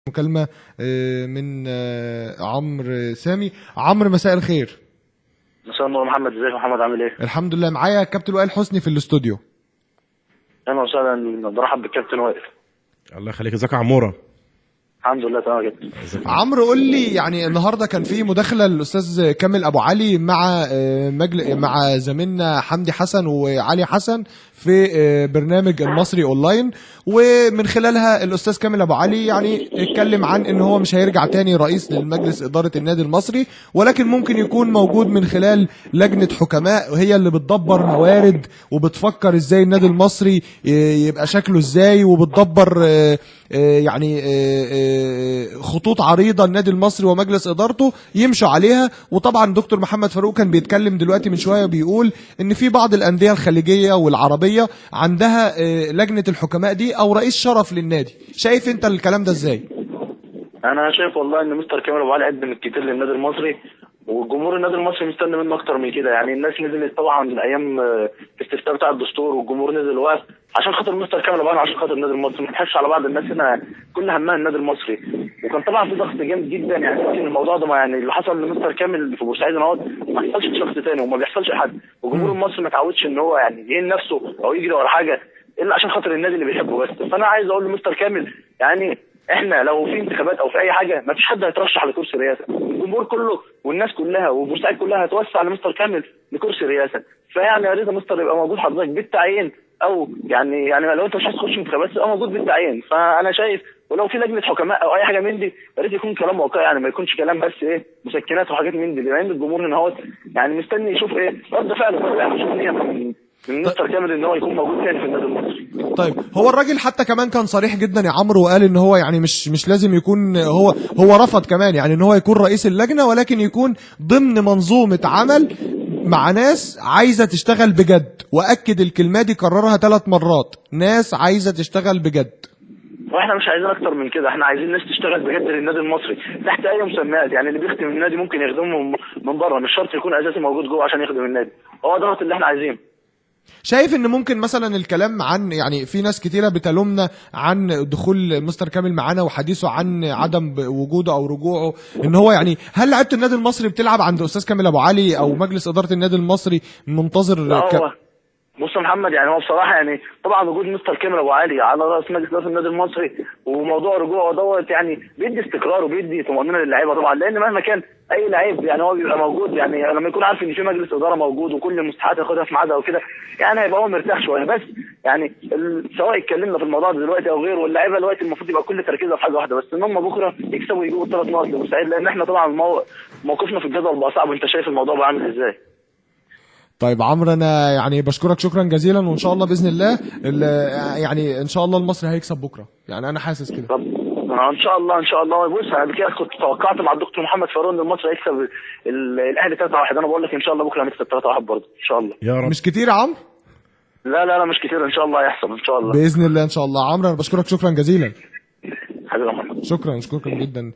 مكالمة من عمرو سامي. عمرو، مساء الخير. مساء النور محمد، ازيك يا محمد، عامل ايه؟ الحمد لله. معايا كابتن وائل حسني في الاستوديو. اهلا وسهلا، برحب بالكابتن وائل. الله يخليك، ازيك يا عموره؟ الحمد لله تمام جدا. عمرو، قول لي يعني النهارده كان في مداخله للاستاذ كامل ابو علي مع مع زميلنا حمدي حسن وعلي حسن في برنامج المصري اونلاين، ومن خلالها الاستاذ كامل ابو علي يعني اتكلم عن ان هو مش هيرجع تاني رئيس للمجلس ادارة النادي المصري، ولكن ممكن يكون موجود من خلال لجنة حكماء هي اللي بتدبر موارد وبتفكر ازاي النادي المصري يبقى شكله ازاي، وبتدبر يعني خطوط عريضة النادي المصري ومجلس ادارته يمشوا عليها. وطبعا دكتور محمد فاروق كان بيتكلم دلوقتي من شوية بيقول ان في بعض الاندية الخليجية والعربية عندها لجنة الحكماء دي او رئيس شرف للنادي. شايف انت الكلام ده ازاي؟ انا شايف والله ان مستر كامل ابو علي قدم الكتير للنادي المصري، والجمهور النادي المصري مستني منه اكتر من كده. يعني الناس نزلت طبعا ايام الاستفتاء بتاع الدستور، والجمهور نزل وقف عشان خاطر مستر كامل ابو علي، عشان خاطر النادي المصري. ما نضحكش على بعض، الناس هنا كل همها النادي المصري، وكان طبعا في ضغط جامد جدا. يعني يمكن الموضوع ده يعني اللي حصل لمستر كامل في بورسعيد النهارده ما حصلش لشخص تاني وما بيحصلش لحد، والجمهور المصري ما اتعودش ان هو يعني يهين نفسه او يجري ورا حاجة الا عشان خاطر النادي اللي بيحبه بس. فانا عايز اقول لمستر كامل يعني احنا لو في انتخابات او في اي حاجة ما فيش حد هيترشح لكرسي رئاسة، الجمهور كله والناس كلها وبورسعيد كلها هتوسع لمستر كامل لكرسي رئاسة. فيعني يا ريت مستر يبقى موجود حضرتك بالتعيين، او يعني لو انت مش عايز تخش انتخابات يبقى موجود بالتعيين. فانا شايف ولو في لجنة حكماء او اي حاجة من دي يا ريت يكون كلام واقعي، يعني ما يكونش كلام بس ايه مسكنات وحاجات من دي، لان الجمهور هنا هو يعني مستني يشوف ايه رد فعل، يعني يشوف نيه من مستر كامل ان هو يكون موجود تاني في النادي المصري. طيب هو الراجل حتى كمان كان صريح جدا يا عمرو، وقال ان هو يعني مش لازم يكون هو رفض كمان يعني ان هو يكون رئيس اللجنة، ولكن يكون ضمن منظومة عمل مع ناس عايزه تشتغل بجد. واكد الكلمة دي، كررها 3 مرات، ناس عايزه تشتغل بجد. واحنا مش عايزين اكتر من كده، احنا عايزين ناس تشتغل بجد للنادي المصري تحت اي مسميات. يعني اللي بيخدم النادي ممكن يخدمه من بره، مش شرط يكون اساسي موجود جوه عشان يخدم النادي. هو ده اللي احنا عايزينه. شايف ان ممكن مثلا الكلام عن يعني في ناس كتيرة بتلومنا عن دخول مستر كامل معانا وحديثه عن عدم وجوده او رجوعه، ان هو يعني هل لعيبة النادي المصري بتلعب عند استاذ كامل ابو علي او مجلس ادارة النادي المصري منتظر؟ بص يا محمد، يعني هو بصراحة يعني طبعا وجود مستر كامل ابو علي على راس مجلس ادارة النادي المصري وموضوع رجوعه دوت يعني بيدي استقرار وبيدي طمانينة للعيبة طبعا، لان مهما كان اي لعيب يعني هو بيبقى موجود، يعني لما يكون عارف ان في مجلس ادارة موجود وكل المستحقات ياخدها في ميعادها وكده، يعني هيبقى هو مرتاح شوية. بس يعني سواء اتكلمنا في الموضوع ده دلوقتي او غيره، واللعيبة دلوقتي المفروض يبقى كل تركيزها في حاجة واحدة بس، ان هم بكره يكسبوا يجيبوا 3 نقط لبورسعيد، لان احنا طبعا موقفنا في الجدول بقى صعب، وانت شايف الموضوع بقى عامل ازاي. طيب عمرو، انا يعني بشكرك شكرا جزيلا، وان شاء الله باذن الله يعني ان شاء الله المصري هيكسب بكره، يعني انا حاسس كده. طب ان شاء الله ان شاء الله. بص انا قبل كده كنت توقعت مع الدكتور محمد فاروق ان المصري هيكسب الاهلي 3-1، انا بقول لك ان شاء الله بكره هنكسب 3-1 برضه ان شاء الله. يا رب. مش كتير يا عمرو؟ لا لا لا مش كتير، ان شاء الله هيحصل ان شاء الله باذن الله. ان شاء الله. عمرو انا بشكرك شكرا جزيلا. حبيبي محمد، شكرا شكرا جدا.